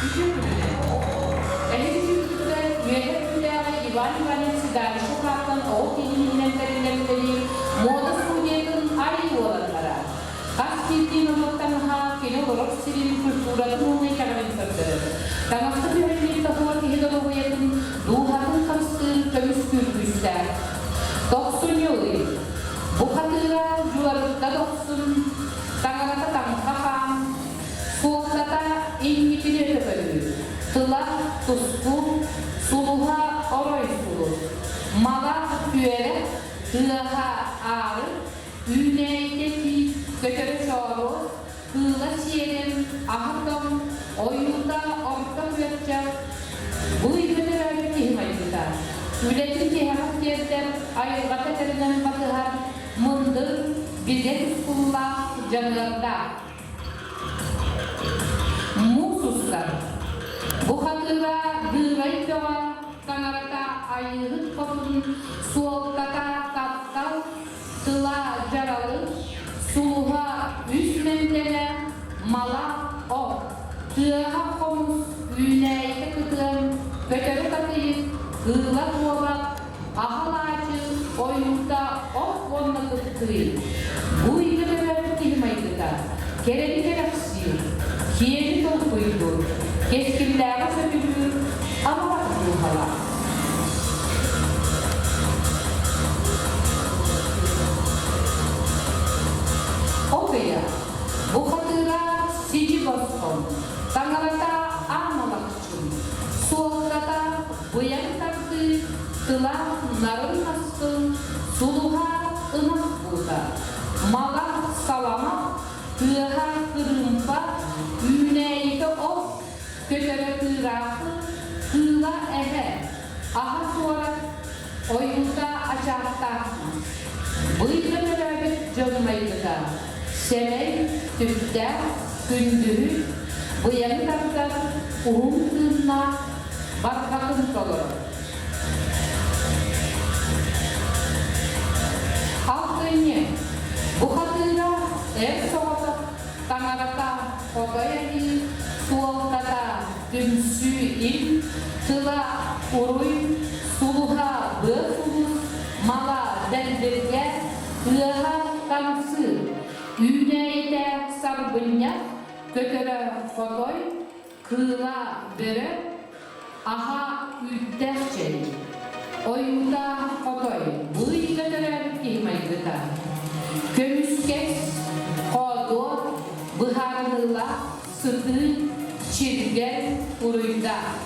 Үтүө күнүнэн! Эһиги сүүрбүтүгэр Үөһээ Бүлүүтээҕи Иван Иванович Седалищев аатынан оҕо киинин иһинэн тэриллэн үлэлиир муода студиятын Ай уолаттара. Хас биирдии норуот таҥаһа кини олорор сирин, культуратын уонна итэҕэлин көрдөрөр. Таҥаска түһэриллибит оһуор киһи доруобуйатын, дууһатын харыстыыр, көмүскүүр күүстээх. Тохсунньу ый. Бу хатыыра дьуларытта дохсун, таҥарата таҥха хаан, Суолтата инникини өтө көрүү, тыла туску, сулуһа орой сулус, мала түөрэх, тыаһа аары, үүнээйитэ тиит, көтөрө чооруос, кыыла сиэрин, аһа тоҥ, ойуута орто күөрчэх, бу ыйга төрөөбүт киһи майгыта. Үлэтин тиһэҕэр тиэрдэр, айылҕата тэринэн батыһар, мындыр, бигэ тускуллаах, дьаныардаах. Муус устар. Бу хатыыра Дыырай бөҕө таҥарата Айыыһыт хотун суолтата таптал, тыла дьаралы, сулуһа үс мэндэлэ, мала от, тыаһа хомус, үүнээйитэ кытыан, көтөрө татыйык, кыыла куобах, Аһалаачы, ойуута от уонна кыптыый. Бу ыйга төрөөбүт киһи майгыта, кэрэни кэрэхсиир, киэни толкуйдуур, кэскиллээҕи сөбүлүүр амарах дууһалаах. От ыйа. Бу хатыыра сидьи босхоҥ, таҥарата аамалахчын, суолтата Быйаҥ тардыы, тыла нарын наскын, сулуһа ынах буута, мала салама, тыаһа кырыымпа, үүнээйитэ от, көтөрө тыыраахы, кыыла эһэ, аһа суорат, ойуута ачаахтаах мас. Быйга төрөөбүт дьон майгыта, сэмэй, түптээх, күндүһү, быйаҥы тардар, уһун тыыннаах, барҕатын толорор. Алтынньы бухатыыра эр соҕотох таҥарата хотой айыы суолтата түмсүү ил тыла уруй сулуһа быа сулус мала дэлбиргэ тыаһа таҥсыы үүнээйитэ сарбынньах көтөрө хотой Кыыла бөрө, аһа үүттээх чэй, ойуута хотой, быйга төрөөбүт киһи майгыта. Көмүскэс, хоодуот, быһаарыныылаах, сытыы, чиргэл, уруйдаах.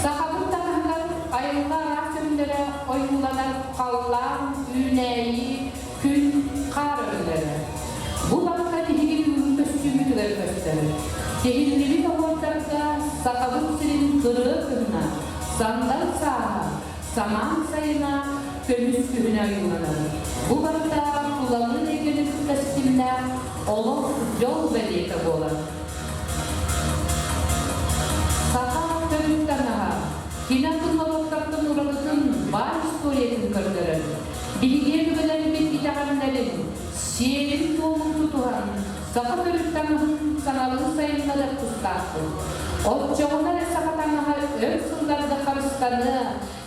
Сахабыт таҥаһыгар айылҕа араас өҥнөрө ойууланар халлаан, үүнээйи, күн, хаар өҥнөрө. Бу барыта биһиги бүгүн көстүүбүтүгэр көстөр. Тиһиллибит оһуордарга Сахабыт сирин кырыа кыһына, сандал сааһа, самаан сайына, көмүс күһүнэ ойууланар. Бу барыта тулалыыр эйгэни кытта ситимнээх олох дьол бэлиэтэ буолар. Саха төрүт таҥаһа кини атын норуоттартан уратытын баай историятын көрдөрөр. Биһиги өбүгэлэрбит итэҕэллэрин, сиэрин-туомун тутуһан, саха төрүт таҥаһын саҥалыы сайыннарыах тустаахпыт. Оччоҕуна эрэ саха таҥаһа өр сылларга харыстаныа,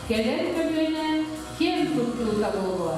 кэлэр көлүөнэ киэн туттуута буолуо.